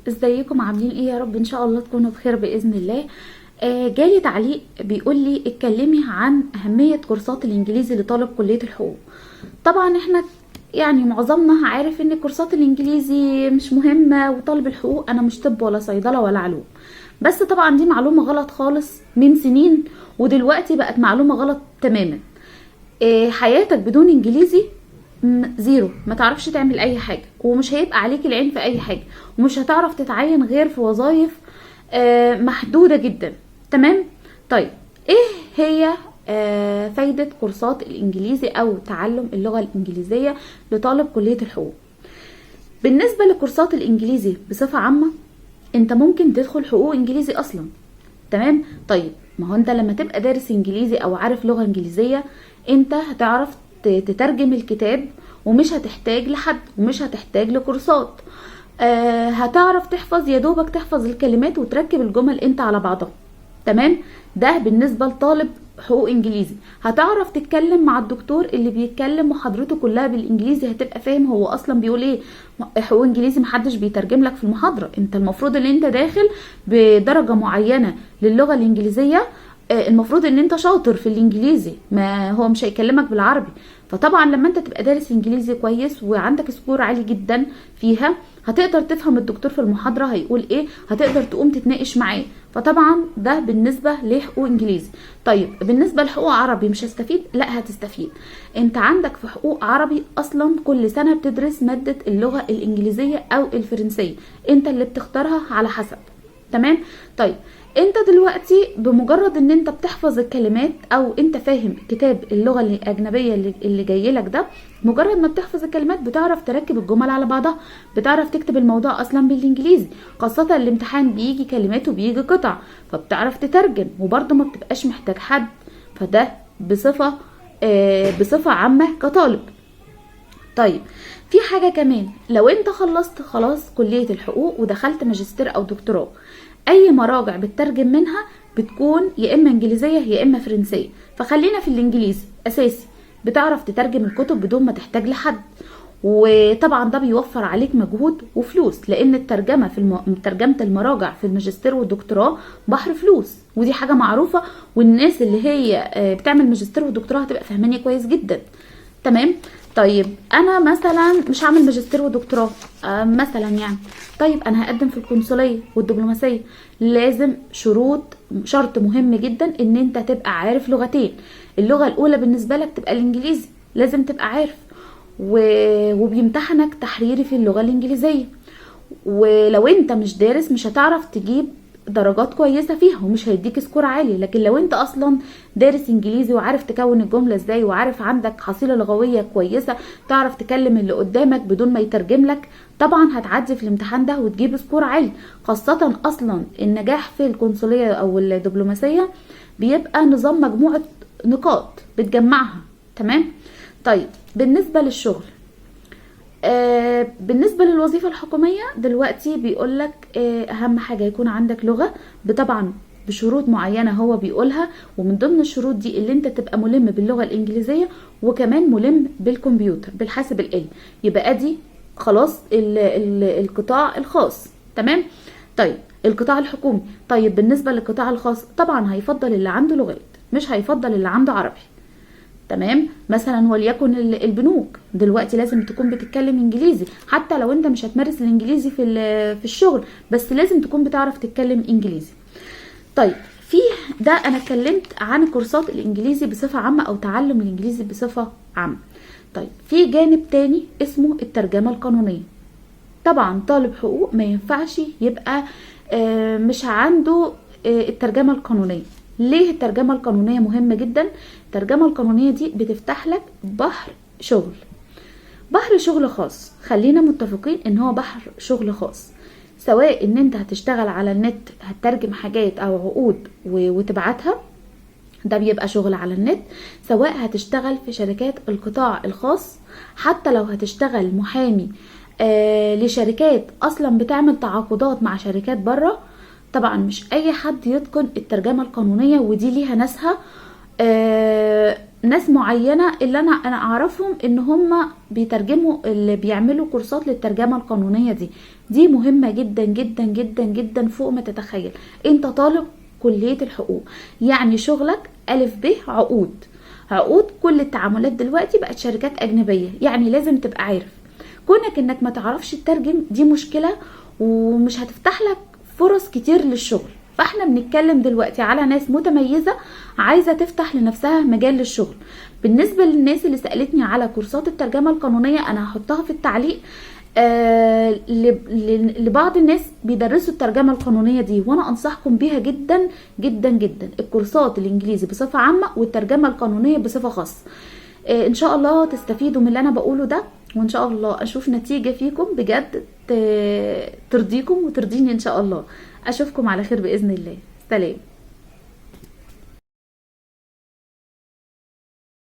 ازيكم؟ عاملين ايه؟ يا رب ان شاء الله تكونوا بخير باذن الله. جالي تعليق بيقول لي اتكلمي عن اهمية كورسات الانجليزي لطالب كلية الحقوق. طبعا احنا يعني معظمنا عارف ان كورسات الانجليزي مش مهمة، وطالب الحقوق انا مش طب ولا صيدلة ولا علوم، بس طبعا دي معلومة غلط خالص من سنين، ودلوقتي بقت معلومة غلط تماما. حياتك بدون انجليزي zero، ما تعرفش تعمل اي حاجة، ومش هيبقى عليك العين في اي حاجة، ومش هتعرف تتعين غير في وظائف محدودة جدا. تمام؟ طيب ايه هي فايدة كورسات الانجليزي او تعلم اللغة الانجليزية لطالب كلية الحقوق؟ بالنسبة لكورسات الانجليزي بصفة عامة، انت ممكن تدخل حقوق انجليزي اصلا. تمام؟ طيب ما هو انت لما تبقى دارس انجليزي او عارف لغة انجليزية، انت هتعرف تترجم الكتاب، ومش هتحتاج لحد، ومش هتحتاج لكورسات. هتعرف تحفظ، يا دوبك تحفظ الكلمات وتركب الجمل انت على بعضها. تمام؟ ده بالنسبة لطالب حقوق انجليزي. هتعرف تتكلم مع الدكتور اللي بيتكلم محاضرته كلها بالانجليزي، هتبقى فاهم هو اصلا بيقول ايه. حقوق انجليزي محدش بيترجم لك في المحاضرة، انت المفروض ان انت داخل بدرجة معينة للغة الانجليزية، المفروض ان انت شاطر في الانجليزي، ما هو مش هيكلمك بالعربي. فطبعا لما انت تبقى دارس انجليزي كويس وعندك score عالي جدا فيها، هتقدر تفهم الدكتور في المحاضرة هيقول ايه، هتقدر تقوم تتناقش معاه. فطبعا ده بالنسبة لحقوق انجليزي. طيب بالنسبة لحقوق عربي مش هستفيد؟ لا هتستفيد. انت عندك في حقوق عربي اصلا كل سنة بتدرس مادة اللغة الانجليزية او الفرنسية، انت اللي بتختارها على حسب. تمام؟ طيب انت دلوقتي بمجرد ان انت بتحفظ الكلمات او انت فاهم كتاب اللغة الاجنبية اللي جاي لك ده، مجرد ما بتحفظ الكلمات بتعرف تركب الجمل على بعضها، بتعرف تكتب الموضوع اصلا بالانجليزي، خاصة الامتحان بيجي كلمات وبيجي قطع، فبتعرف تترجم، وبرضه ما بتبقاش محتاج حد. فده بصفة عامة كطالب. طيب في حاجة كمان، لو انت خلصت خلاص كلية الحقوق ودخلت ماجستير او دكتوراه، اي مراجع بتترجم منها بتكون يا اما انجليزية يا اما فرنسية، فخلينا في الانجليزي اساسي، بتعرف تترجم الكتب بدون ما تحتاج لحد، وطبعا ده بيوفر عليك مجهود وفلوس، لان الترجمة ترجمة المراجع في الماجستير والدكتوراه بحر فلوس، ودي حاجة معروفة، والناس اللي هي بتعمل ماجستير ودكتوراه هتبقى فاهماني كويس جدا. تمام؟ طيب انا مثلا مش هعمل ماجستير ودكتوراه مثلا يعني، طيب انا هقدم في القنصليه والدبلوماسية، لازم شرط مهم جدا ان انت تبقى عارف لغتين. اللغة الاولى بالنسبة لك تبقى الانجليزي، لازم تبقى عارف، وبيمتحنك تحريري في اللغة الانجليزية، ولو انت مش دارس مش هتعرف تجيب درجات كويسة فيها، ومش هيديك score عالي. لكن لو انت اصلا دارس انجليزي وعارف تكون الجملة ازاي، وعارف عندك حصيلة لغوية كويسة، تعرف تكلم اللي قدامك بدون ما يترجم لك، طبعا هتعدي في الامتحان ده وتجيب score عالي. خاصة اصلا النجاح في القنصلية او الدبلوماسية بيبقى نظام مجموعة نقاط بتجمعها. تمام؟ طيب بالنسبة للشغل، بالنسبة للوظيفة الحكومية دلوقتي بيقولك أهم حاجة يكون عندك لغة، طبعا بشروط معينة هو بيقولها، ومن ضمن الشروط دي اللي انت تبقى ملم باللغة الإنجليزية، وكمان ملم بالكمبيوتر بالحاسب الآلي. يبقى ادي خلاص ال ال القطاع الخاص. تمام؟ طيب القطاع الحكومي. طيب بالنسبة للقطاع الخاص طبعا هيفضل اللي عنده لغات، مش هيفضل اللي عنده عربي. تمام؟ مثلا وليكن البنوك دلوقتي لازم تكون بتتكلم انجليزي، حتى لو انت مش هتمارس الانجليزي في الشغل، بس لازم تكون بتعرف تتكلم انجليزي. طيب في ده انا اتكلمت عن كورسات الانجليزي بصفة عامة او تعلم الانجليزي بصفة عامة. طيب في جانب تاني اسمه الترجمة القانونية. طبعا طالب حقوق ما ينفعش يبقى مش عنده الترجمة القانونية. ليه الترجمة القانونية مهمة جدا؟ الترجمة القانونية دي بتفتح لك بحر شغل، بحر شغل خاص. خلينا متفقين ان هو بحر شغل خاص، سواء ان انت هتشتغل على النت هتترجم حاجات او عقود وتبعتها، ده بيبقى شغل على النت، سواء هتشتغل في شركات القطاع الخاص، حتى لو هتشتغل محامي لشركات اصلا بتعمل تعاقدات مع شركات بره. طبعا مش اي حد يتقن الترجمة القانونية، ودي ليها ناسها. ناس معينة اللي انا اعرفهم ان هم بيترجموا، اللي بيعملوا كورسات للترجمة القانونية دي. دي مهمة جدا جدا جدا جدا فوق ما تتخيل. انت طالب كلية الحقوق، يعني شغلك ألف ب عقود، عقود. كل التعاملات دلوقتي بقت شركات أجنبية، يعني لازم تبقى عارف. كونك انك ما تعرفش تترجم دي مشكلة، ومش هتفتح لك فرص كتير للشغل. فاحنا بنتكلم دلوقتي على ناس متميزة عايزة تفتح لنفسها مجال للشغل. بالنسبة للناس اللي سألتني على كورسات الترجمة القانونية، انا هحطها في التعليق. لبعض الناس بيدرسوا الترجمة القانونية دي، وانا انصحكم بيها جدا جدا جدا. الكورسات الانجليزي بصفة عامة والترجمة القانونية بصفة خاصة. ان شاء الله تستفيدوا من اللي انا بقوله ده، وان شاء الله اشوف نتيجة فيكم بجد ترضيكم وترضيني ان شاء الله. اشوفكم على خير باذن الله. سلام.